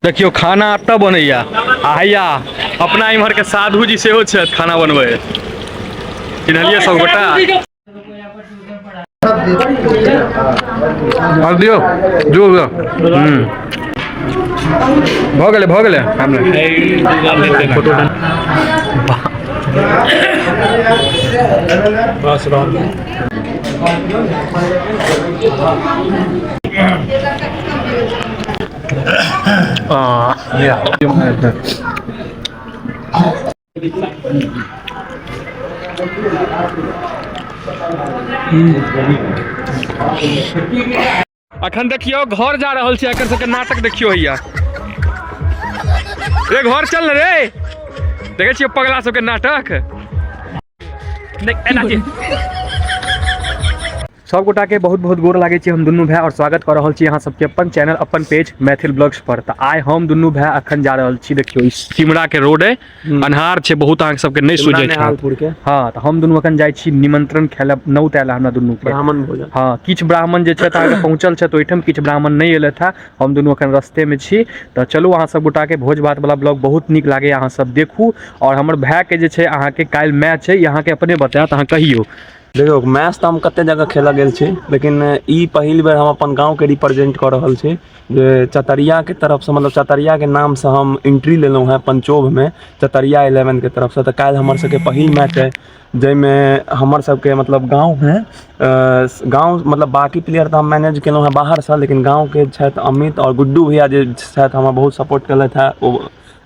देखियौ खाना एतऽ बनैया आ हैया अपना इम्हर के साधु जी सेहो छथि खाना बनबै। चिन्हलियै सब गोटा? और दियौ जो भऽ गेलै, भऽ गेलै। फोटो बस। अखन देखियौ घर जा रहल छी, एकर सबके नाटक देखियौ। हैया रे, घर चल रे। देखै छियै पगला सबके नाटक। एना के सब गोटा के बहुत बहुत गोर लागै छी हम दुनू भाय और स्वागत कऽ रहल छी अहाँ सबके अपन चैनल अपन पेज मैथिल ब्लॉग्स पर। तऽ आइ हम दुनू भाय अखन जा रहल छी, देखियौ ई सिमरा के रोड है, अन्हार छै बहुत, अहाँ सबके नहि सिमरा सूझै छै। नेहालपुर के। हाँ, तऽ हम दुनू अखन जाइ छी निमंत्रण खाय लए, नौत आयल हमरा दुनू के ब्राह्मण भोजन। हाँ, किछु ब्राह्मण जे छथि अहाँके पहुँचल छथि ओहिठाम, किछु ब्राह्मण नहि एलथि हँ। हम दुनू अखन रस्तेमे छी। तऽ चलू, अहाँ सब गोटाके भोज भात वाला ब्लॉग बहुत नीक लागैए, अहाँ सब देखू। और हमर भायके जे छै अहाँके काल्हि मैच है, ई अहाँके अपने बतायत, अहाँ कहियौ। देखियौ, मैच तऽ हम कते जगह खेलऽ गेल छी, लेकिन ई पहिल बेर हम अपन गाँवके रिप्रेजेंट कऽ रहल छी जे चतरियाके तरफसँ, मतलब चतरियाके नामसँ हम एंट्री लेलहुँ हेँ पंचोभमे चतरिया इलेवनके तरफसँ। तऽ काल्हि हमर सबके पहिल मैच अइ, जाहिमे हमर सबके मतलब गाँवमे गाँव, मतलब बाँकी प्लेयर तऽ हम मैनेज केलहुँ हेँ बाहरसँ, लेकिन गाँवके छथि अमित आओर गुड्डू भैया जे छथि, हमरा बहुत सपोर्ट केलथि हेँ। ओ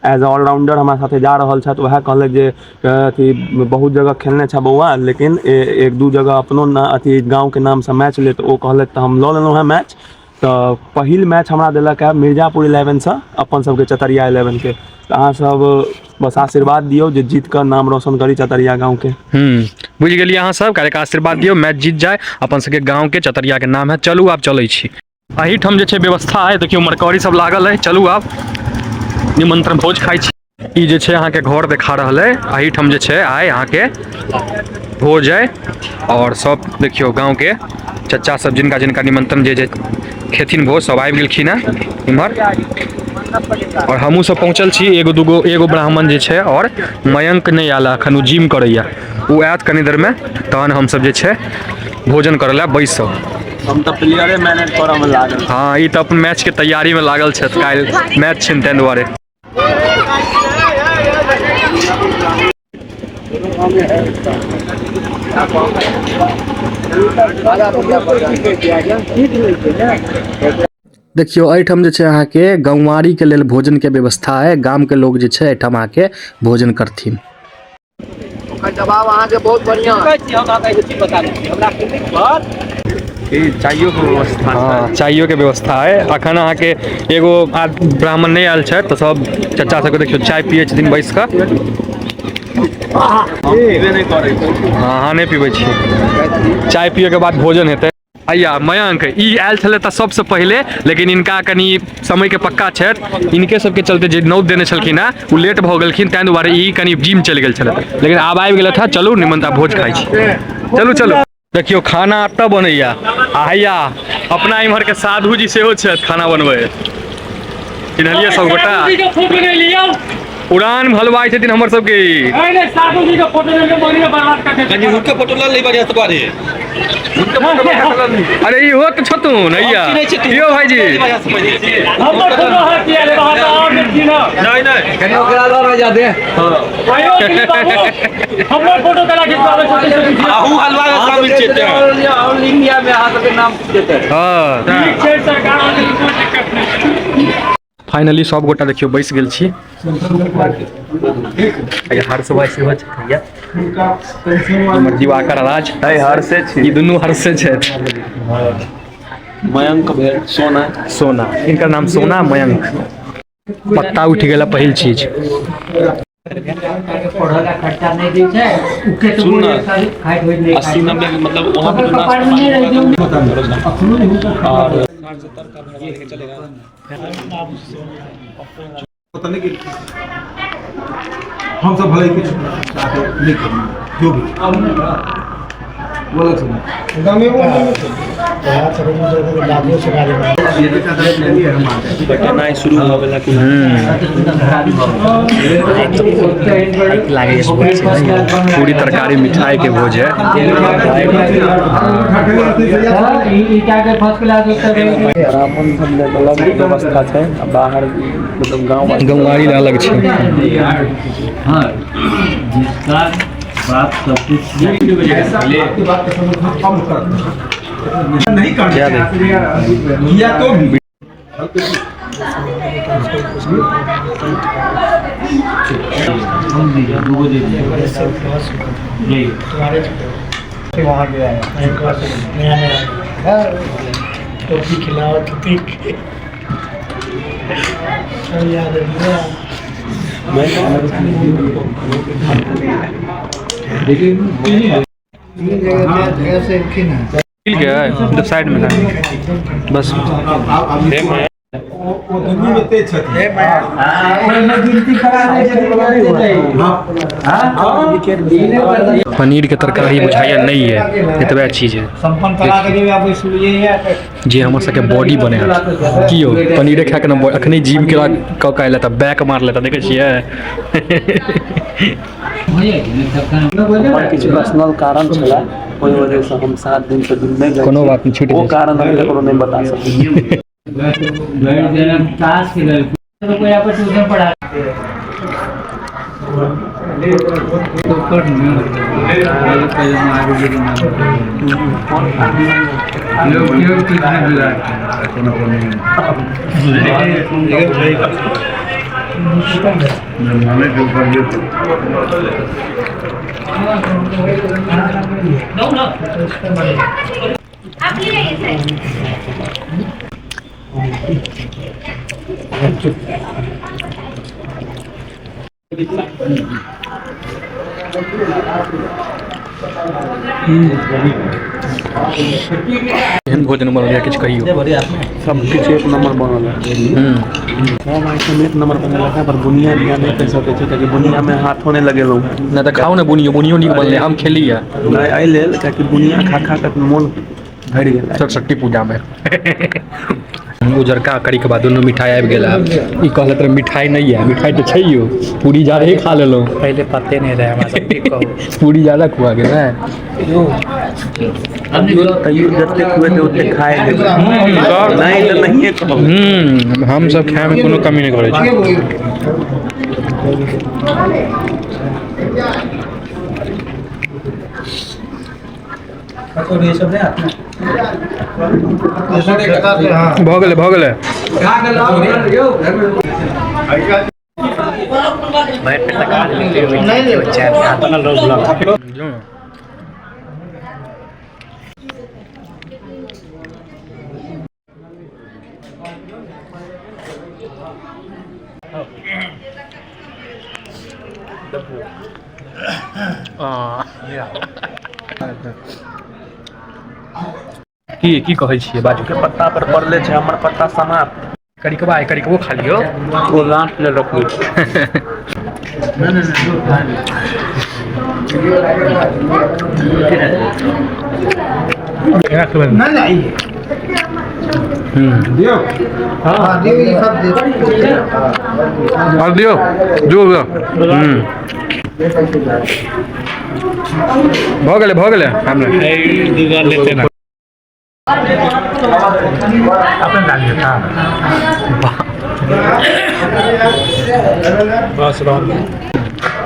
एज ऑलराउंडर हमरा साथे जा रहल छथि। वएह कहलथि जे अथी बहुत जगह खेलने छऽ बौआ, लेकिन एक दू जगह अपनो ना अथी गाँवके नामसँ मैच ले। तऽ ओ कहलथि तऽ हम लऽ लेलहुँ हेँ मैच। तऽ पहिल मैच हमरा देलक हेँ मिर्जापुर इलेवनसँ अपन सबके चतरिया इलेवनके। तऽ अहाँ सब बस आशीर्वाद दियौ जे जीत कऽ नाम रोशन करी चतरिया गाँवके। बुझि गेलियै अहाँ सब, काल्हिके आशीर्वाद दियौ, मैच जीत जाय, अपन सबके गाँवके चतरियाके नाम है। चलू, आब चलै छी। एहिठाम जे छै व्यवस्था है, देखियौ मरकरी सब लागल है। चलू, आब निमंत्रण भोज खाइ छी। ई जे छै अहाँके घर देखा रहल है, एहिठाम जे छै आइ अहाँके भोज है। और सब देखियौ गाँवके चचा सब, जिनका जिनका निमंत्रण जे जे खेथिन भोज, सब आबि गेलखिन हँ इम्हर। और हमहूँ सब पहुँचल छी। एगो दूगो एगो ब्राह्मण जे छै और मयंक नहि आयल अखन, ओ जिम करैया, ओ आयत कनी देरमे, तहन हमसब जे छै भोजन करै लए बैसब। हम तऽ प्लेयरे मैनेज करऽ मे लागल। हाँ, ई तऽ अपन मैच के तैयारी में लागल छथि, काल्हि मैच छै ताहि दुआरे। देखियौ, एहिठाम जे छै अहाँके गौंवारीके लेल भोजनके व्यवस्था है। गामके लोग जे छै एहिठाम आके भोजन करथिन। जवाब अहाँके बहुत बढ़िया। चाइयो के व्यवस्था। हाँ, चाइयो के व्यवस्था है। अखन अहाँके एगो ब्राह्मण नहि आयल छथि, तऽ सब चचा सबके देखियौ चाय पियै छथिन बैस कऽ। हम पीबे नहि करै छी। हाँ, अहाँ नहि पीबै छी। चाय पियै के बाद भोजन हेतै। अय्या मयंक ई आयल छलै तऽ सबसँ पहिले, लेकिन इनका कनि समयके पक्का छथि। इनके सबके चलते जे नौत देने छलखिन हेँ ओ लेट भऽ गेलखिन, ताहि दुआरे ई कनि जिम चलि गेल छलै, लेकिन आब आबि गेलथि हेँ। चलू, निमंत्रण भोज खाइ छी। चलू चलू। देखियौ खाना एतऽ बनैया आ हैया अपना इम्हरके साधु जी सेहो छथि खाना बनबै। चिन्हलियै सब गोटा? उड़ान भलवाइ छथिन हमर सबके ई। अरे इहो तऽ छथुन हैया, यौ भाईजी। हाँ, फाइनली सब गोटा देखियौ बैस गेल छी। हर्ष भाई सेहो छथिन, हमर दिवाकर राज। हर्षे छी। ई दुनू हर्षे छथि। मयंक भेल सोना। सोना, इनकर नाम सोना मयंक। पत्ता उठि गेल पहिल चीज। सुन ना, 80-90 के मतलब वहाँ पे जो नाश्ता पानी होगा और 60-70 का भाड़ा लेके चलेगा। हम सब भले किछु नहि करी, जो भी। बटेनाइ शुरू भऽ गेल कि? पूरी तरकारी मिठाई के भोज है। ब्राह्मण सब लेल अलग व्यवस्था छै आ बाहर मतलब गाँव गंवारी लए अलग छै। हाँ, जिसका बाप सब कुछ नहीं क्या दे? किया तो भी। हम दीजिए, दूगो दे दीजिए। वहाँ गया है नया नया टोपी खिलाओ तो देख सब याद है। ठीक है, मतलब साइड में है बस। पनीर के तरकारी बुझाइया नहीं है, एतबे चीज है जे हमर सबके बॉडी बनायत। की यौ, पनीरे खा के ने अखने जिम केला कऽ के आयल तऽ बैक मारले तऽ देखै छियै। हमर किछु पर्सनल कारण छलै, ओहि वजहसँ हम 7 दिन से जिम नहि जाइ कोनो छी। बात नहि, छुटि ओ जाइ छै। कारण हम ककरो नहि बता सकै छी। बैठ जाना ताश खेल तो कोई आपको ट्यूशन पढ़ा तो कर लोग क्यों कितने बिगाड़ते हैं। आप ले आइए सर। एहन भोजन बनल यऽ, किछु कहियौ। सब किछु एक नंबर बनल है। सब आइटम एक नंबर बनल है, पर बुनिया दिया नहि कहि सकै छी, कियाकि बुनिया में हाथो नहि लगेलहुँ हेँ। नहि तऽ खाउ ने बुनियो, बुनियो नीक बनलै, हम खेली है। नहि, एहि लेल कियाकि बुनिया खा खा कऽ मोन भरि गेल है। सरस्वती पूजा में उजरका करिकबा दुनू मिठाई आबि गेल है। ई कहलत रहे मिठाई नहीं है, मिठाई तऽ छै यौ, पूरी ज्यादा ही खा लेलहुँ। पहले पते नहीं रहे हमरा सब, की कहू। पूरी ज्यादा खुआ गेल है। तैयो जते खुएतै ओते खाए लेबै, नहि तऽ नहिए कहबै। हम सब खाय में कोनो कमी नहि करै छी। भऽ गेलै, भऽ गेलै। की की कहै छियै, बाजू। के पत्ता पर पड़ले छै हमर पत्ता समाप्त। करिकबा है, करिकबो खा लियौ। ओ लास्ट ले रखू। और दियौ, दियौ, दियौ। भऽ गेलै, भऽ गेलै। हमरा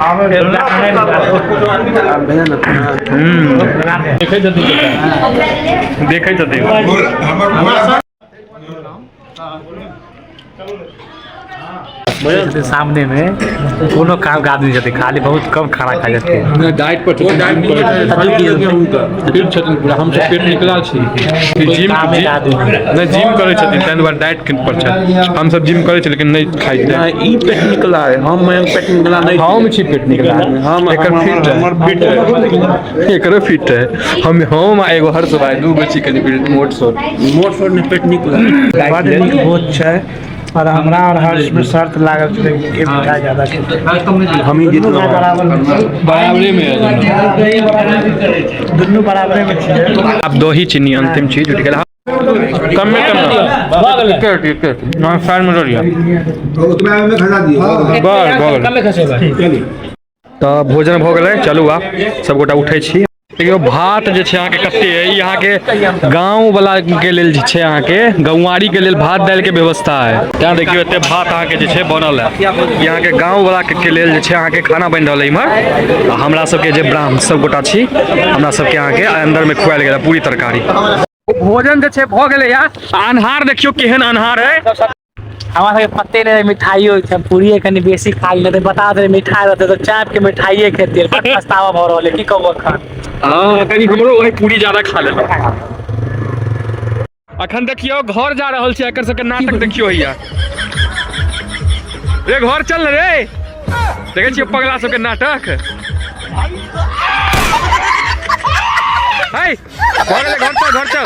आब भेलै ने? देखै छथिन, देखै छथिन। सामने में कोनो काम के आदमी छथिन, खाली बहुत कम खाना खाइ छथिन। डाइट पर छथिन, जिम करै छथिन, फिट छथिन पूरा। हम सब पेट निकला छी। जिम नहि, जिम करै छथिन ताहि दुआरे डाइट पर छथिन। हम सब जिम करै छी लेकिन नहि खाइ छी। नहि, ई पेट निकला है, हम मयंक पेट निकला नहि। हम छी पेट निकला। हम एकर फिट है, हमर फिट है। एकरो फिट है। हम आ एगो हर्ष भाई दू गो छी कनि फिट, मोट सोट। मोट सोट नहि, पेट निकला। बड नीक भोज छै। और हमरा और हर्ष में शर्त लागल छलै कि के मिठाई ज्यादा खेतै। हम ही दुनू जीतलहुँ। बराबर में छी। बराबरे में है दोनों। दुनू बराबरे में छियै। आब दही चीनी अंतिम चीज उठि गेल। कमे कमे तऽ भोजन भऽ गेलै। चलू आब सबगोटा उठै छी। देखियौ भात जे छै अहाँके कते है, ई अहाँके गाँव वाला के लेल जे छै, अहाँके गौआरी के लेल भात दालि के व्यवस्था है। तैं देखियौ एते भात अहाँके जे छै बनल है। ई अहाँके गाँव वाला के लेल जे छै अहाँके खाना बनि रहल है इम्हर। आ हमरा सबके जे ब्राह्मण सब गोटा छी, हमरा सबके अहाँके अंदर में खुआयल गेल है पूरी तरकारी। भोजन जे छै भऽ गेलै यार। अन्हार देखियौ केहन अन्हार है। हमरा सबके पते नहि रहै मिठाइयो होइ छै। पूरिये कनि बेसी खा लेने तऽ बता दे मिठाइ रहतै तऽ चाँप के मिठाइये खेतियै। बड पछतावा भऽ रहल है, की कहू एखन। हाँ, कनि हमरो वही पूरी ज्यादा खा लेलहुँ। अखन देखियौ घर जा रहल छी, एकर सबके नाटक देखियौ। हैया रे, घर चल रे। देखै छियै पगला सबके नाटक है। भऽ गेलै, घर चल, घर चल।